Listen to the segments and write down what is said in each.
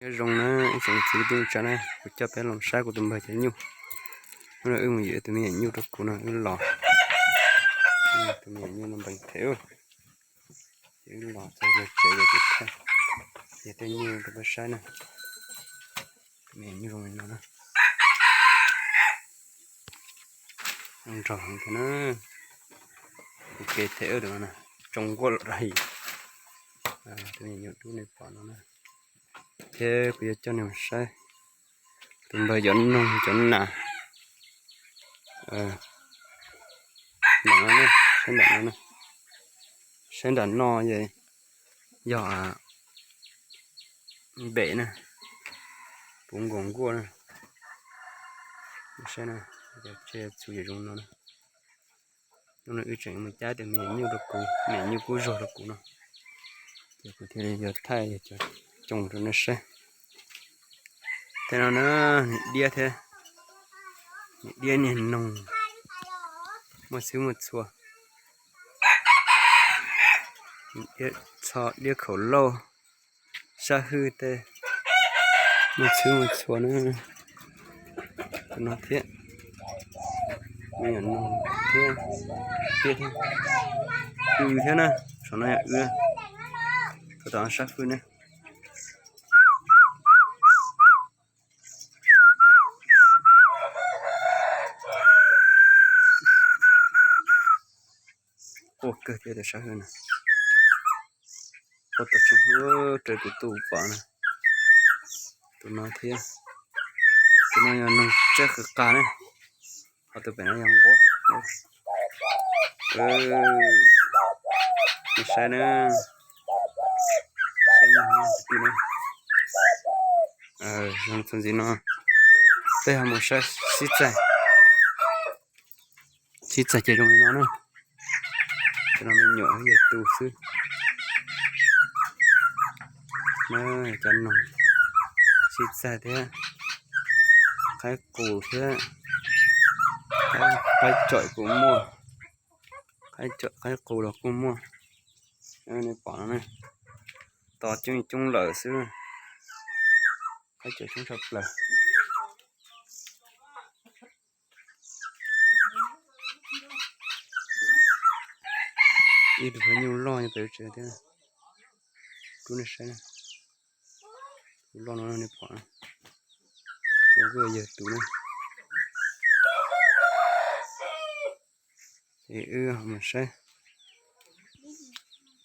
Nyob zoo na ib tsoom txiv tub tsa na, kuv coj peb los saib kuv tus npawg cov nyuj. Hnub no wb mus yuav tus me nyuam nyuj rau kuv no wb los. Tus me nyuam nyuj no npees phem, ces wb los txog yog tsev yog kuv thaij, yog tej nyuj rau peb saib na. Tus me nyuj zoo li no na. Nrog heev thiab na. Kuv kev them wb tus no na, tsoo nkuaj los rau him. Tus me nyuam dub nej pom no na. Thiab kuv yuav coj nej mus saib tus npawg cov noog cov nas. Ntawm no, saib ntawm no, saib nram no yog npem na, puv nkaus nkuaj na. Saib na, cov txuj yam zoo no na. Hnub no wb tseem mus cab tus me nyuam nyuj rau kuv, me nyuam nyuj kub zog rau kuv no, ces kuv thiaj li yuav thaij cov coo rau nej saib. Tej no na, niag diab thiab, niag diab niag noog, muaj txhwb muaj txhua. Txho diab khaum lauj, sab hwj tej, muaj txhwb muaj txhua na. Tus no thiab, me nyuam noog thiab, diab thiab, w thiab na, saum no yog w, tus tom sab hwj na. Quaj kawg thiab tus sab hwj na. Quaj tau tseeb hnub rau kuv tus pom na. Tus no thiab, tus no yog noog tsawb qws qas na. Ho tus pem no yog nquab. Nej saib na, saib nyuj no tus tij na. Zoo txuas ntxiv no, peb ho mus saib sib txaij. Sib txaij ces zoo li no na. Cov no me nyuam yog tu xwb. Cov noog sib txaij thiab, qaib qus thiab, qaib com kuj muaj, qaib com qaib qus los kuj muaj. Nej pom no, to coob coob lawm xwb, qaib com coob tshaj plaws. Ib tug phav nyuj loj nyob pem tsev thiab, rub nej saib, tus loj no nej pom, tus kuj yog yawg tus na. Ces wb mus saib.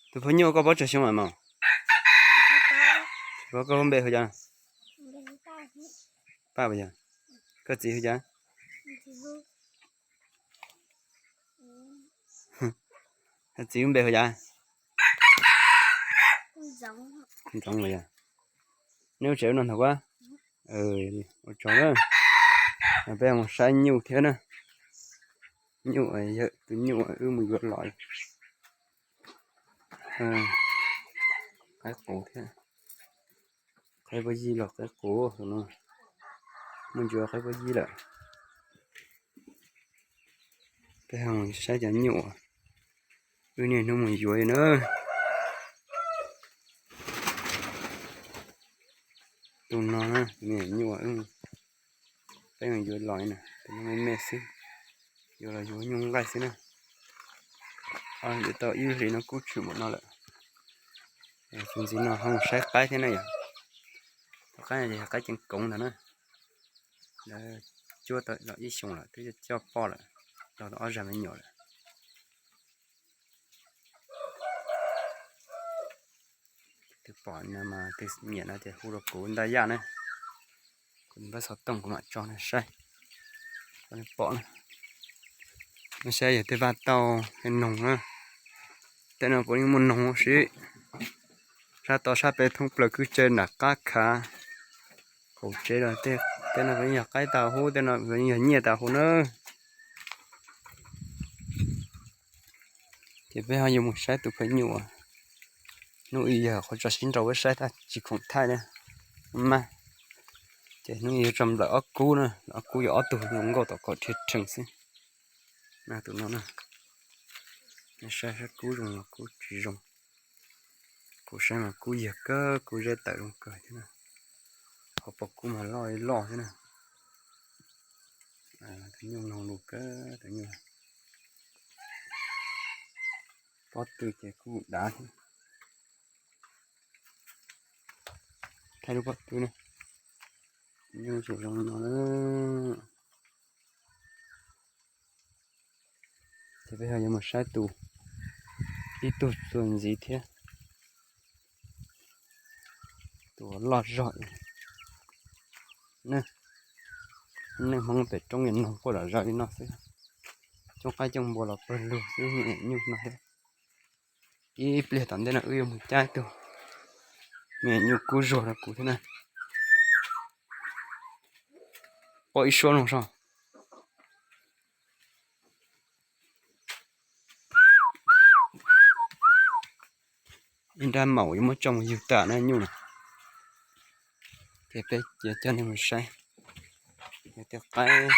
Tus phav nyuj koj pab tsawg xyoo lawm mog? Koj npe hu cas? Paj puas yog? Koj txiv hu cas? Txiv npe hu cas? Ntxoov puas yog? Neb lub tsev lub no ntag ua. Ua tsaug na. Peb mus saib nyuj thiab na. Nyuj, yawg tus nyuj wb mus yuav los. Qaib qus thiab. Qaib pob yib los qaib qus no, muaj ntsuav qaib pob yib lawm. Peb ho mus saib cov nyuj uas wb niaj hnub mus yuav na. Tus no na, me nyuam nyuj uas peb mus yuav los na, tus no me me xwb, yuav los yuav nyuj nqaij xwb na. Yuav tau ib hlis no kub tshwm npaum no lawm. Tus ntxiv no ho mus saib qaib thiab na yom. Tus qaib no ces yog qaib ceev koov ntag na. Lawv cuab tau los ib xyoos lawm twb coj poj lawm, tau ob zag me nyuam lawm. Tus pom no mas tus nyiam no ces hu rau kuv ntaj yaj na. Kuv npawb xov tooj kuv mam tso nej saib. Nej pom na, nej saib yog tej vaj tauj tej noog na. Tej no puav leej muaj noog siv. Sab tod sab pem thoob plaws kwj tse nram qab khav, qaum tsev los tej no puav leej yog qaib tag huv, tej no puav leej yog nyiaj tag huv na. Ces peb ho yuav mus saib tus phav nyuj uas hnub ib yog qhov tso sib nrau peb saib tab tsis khoom thaij na. Mas ces hnub ib yuav tso nplawm ob kub na, ob kub yuav ob tug zoo nkauj tom kom rhiab rhees xwb. Na tus no na, nej saib saib kub zoo los kub tsis zoo. Kuv saib mas kub yag kawg, kub zeb tawm zoo kawg thiab na. Qhov pob kub mas loj li loj thiab na. Tus nyuj noog lus kawg tus nyuj. Pob tw ces kuj dav thiab. Thaij lub pob tw na. Nyuj tseem zoo no na. Ces peb ho yuav mus saib tus, ib tug txuas ntxiv thiab. Tus loj zog. Neej Hmoob pem roob yuav noog quaj zom zaws li no xwb. Cooj qaib cooj npua los pawg lug xwb, me nyuam nyuj no thiab. Ib pliag tom ntej no wb yuav mus cab ib tug me nyuam nyuj kub zuag rau kuv thiab na. Pom ib suab no so. Ib nrab maum yuav muab tso mus yug tas na nyuj na. Ces peb cia coj nej mus saib. Yog tej qaib,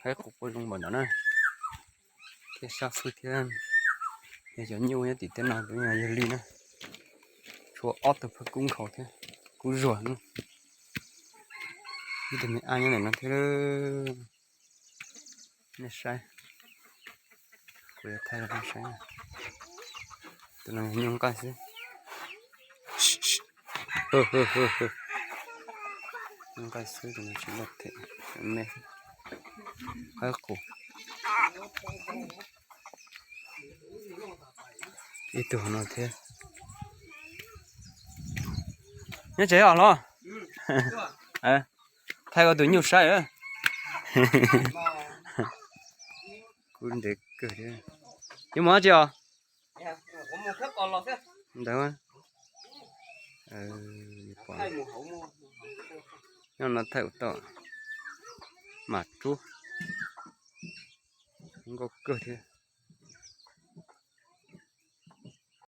qaib qus quaj zoo npaum no na. Thiab sab fwj thiab. Yog cov nyuj nyob tim tej no kuj yog li na. Tshuav ob tug phaj kub nkhaus thiab, kub zuag na. Ib tug me ab nyob ntawm no thiab. Nej saib, kuv yuav thaij rau nej saib. Tus no nyuj nqaij xwb. Nyuj nqaij xwb, tus no tsis loj thiab, me, qaib qus. Ib tug no thiab. Nyob tsev os hlob? Thaij koj tus nyuj saib. Kub ntev kawg thiab. Yuav mus dab tsi os? Ntawd, nyob no thaij ua tau. Mam rub. Nkauj kawg thiab.